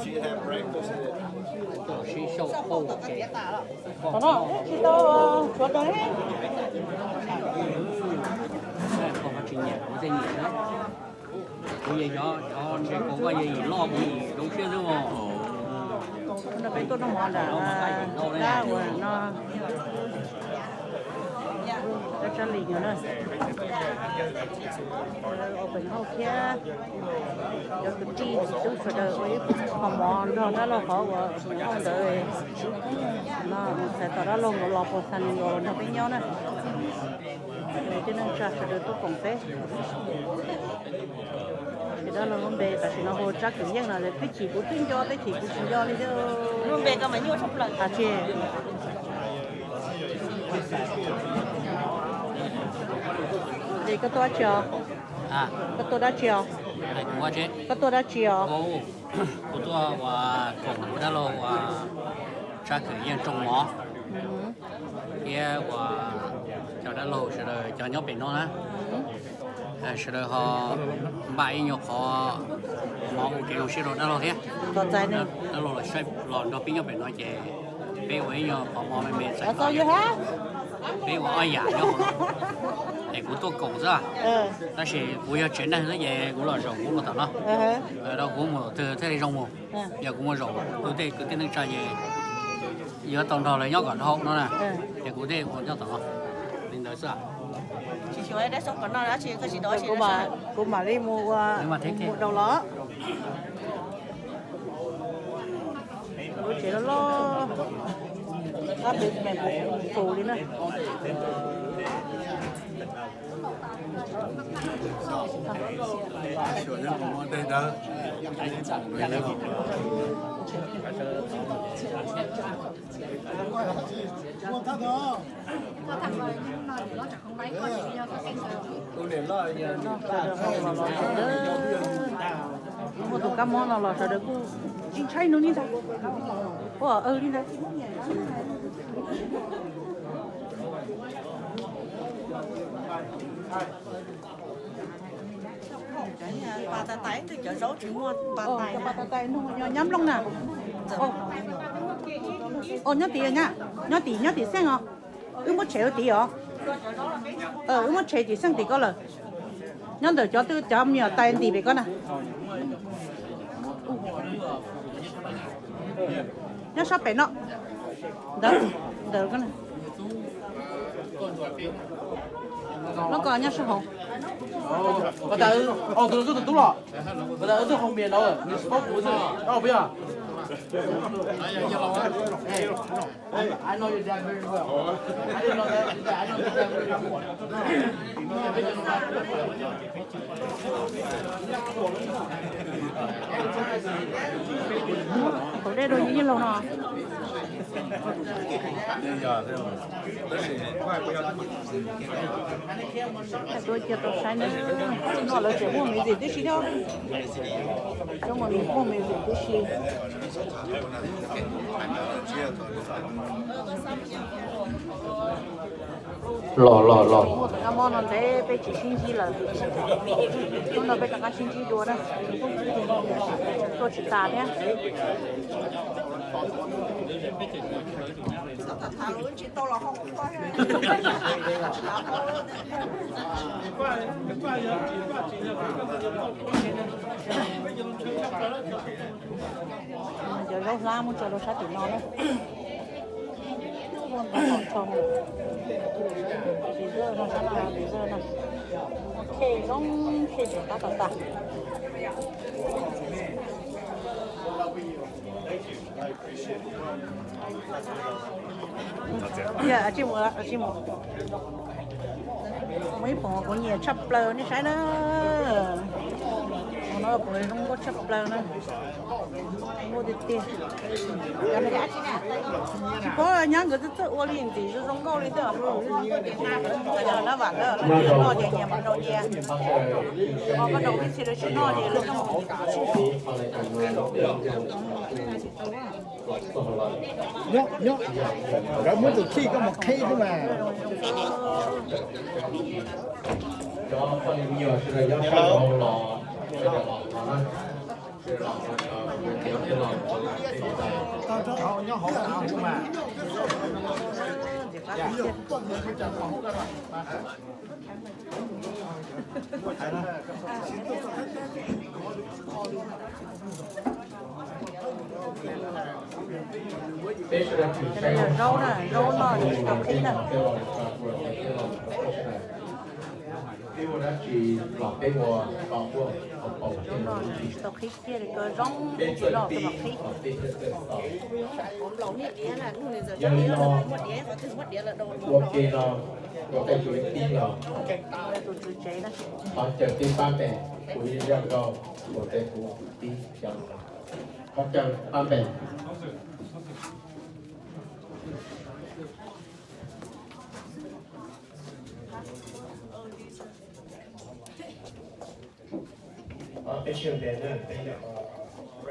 Sib xyaum pauj ces, qhov no tsis tau tshuav rau ne. Koj ho tsis nyiam kuv thiaj nyiam na. Kuv yeej xyov, xyov ntshe kuv koj yeej yim loj kuv yim zoo siab xwb os. No peb tuaj noj mov ntawm dab uas no, dab Tsab Lis no na. Ua pem hauj thiab cov kwv tij txiv tub sawv daws ua ib qho mov nrog dab laug qhov uas hauj ntawd no, txhais tos dab laug nkawd los puas xa nkawd nrog peb nyob na. Tej neej tsa sawv daws tuaj koom peb. Ces dab laug lub npe tam sim no hu Tsab Kwm Yeej no, twb chim kuv twb nco, twb chim kuv tsis nco li thiab. Lub npe ko mas nyuaj tshaj plaws. As, ces koj tuaj dab tsi os? Koj tuaj dab tsi os? Koj tuaj dab tsi os? Kuv tuaj ua koom dab laug ua Tsab Kwm Yeej tsoo mov thiab ua cov dab laug sawv daws cov nyob pem no na, sawv daws ho npaj ib nyuag qhov mov ua kev zoo siab rau dab laug thiab. Dab laug los saib los nrog peb nyob pem no ces peb ua ib nyuag qhov mov me me txais. Peb ua ob yam nyob hauv no es kuv tuaj koom xwb, tab sis kuv yog tsev neeg xwb ces kuv los zaum kuv mus tom no, rau kuv mus twg thiaj li zoo mus. Yog kuv mus zaum kuv tej kwv tij neej tsa ces yuav tau nrog lawv nyob kom dhau no na, ces kuv thiaj ua nyob tom no li ntawd xwb. Kuv mam li mus ua, mus rau los. Lub tsev loj loj, qab basement full li na. Muaj tus kab mob no los sawv daws kuj tsis ntshai nws li ntag. Ua li ntag. Pas tais tais, cov zaub tsis muaj pas tais, nyob nplooj na. Nyob tim, nyob tim, nyob tim xeej os. Wb muab tshem tim os. Wb muab tshem tim xeej tim koj lawm. Nyob ntawm cov, cov me nyuam tais ntim pem koj na. Nyob sab pem no. Ntawd, ntawd koj na. Lub ko nyob sab hauv. Tus no twb tus tub los. Tus no twb haus mias no, nws spoke kuv xwb. Ob peb yog. I know your dad very well. I didn't know that. I know your dad very well. Thaum dej dua nyob laug no. Tuaj cia tau saib na, no lawv tseem muaj me ntsis tib si thiab. Cov muaj me ntsis tib si. Los los los. Muaj tus kab mob no ntev peb tsis sib ntsib lawm. Hnub no peb rov qab sib ntsib dua na. Tuaj tsis tas thiab. Cov zaub hlab muab tso rau sab tim no na. Ua ntau hom tshau. Tis zaj no, sab no tis zaj no. Khej zoo, khej tseem tab tom tas. Mus ib poom kuv nyiam tshaj plaws nej saib na. Poom no poom zoo nkauj tshaj plaws na. Nkauj tiag tiag. Tsis paub nyab nkawd txawj txawj ua li ntxim zoo zoo nkauj li xwb. Nab vam lawv noj ces nyias mam rau cia. Ho koj rau ib txhia lawv tsis noj ces lawv coj mus. Nyob, nyob, nkawd muab tus khij koj mus qhib xwb mas. Cov no yog zaub na, zaub no tsis tau qhib na. Zaub no tsis tau qhib kiag li, zoo tsis loj tau qhib. Yog li no, ua ke no, ua tej tus li tib no, tus tswv tsev na, qhov chaw tib pab npe, kuv li zaj nkauj, ua tej kuv tib xyov, qhov chaw pab npe. Peb sib npe na, peb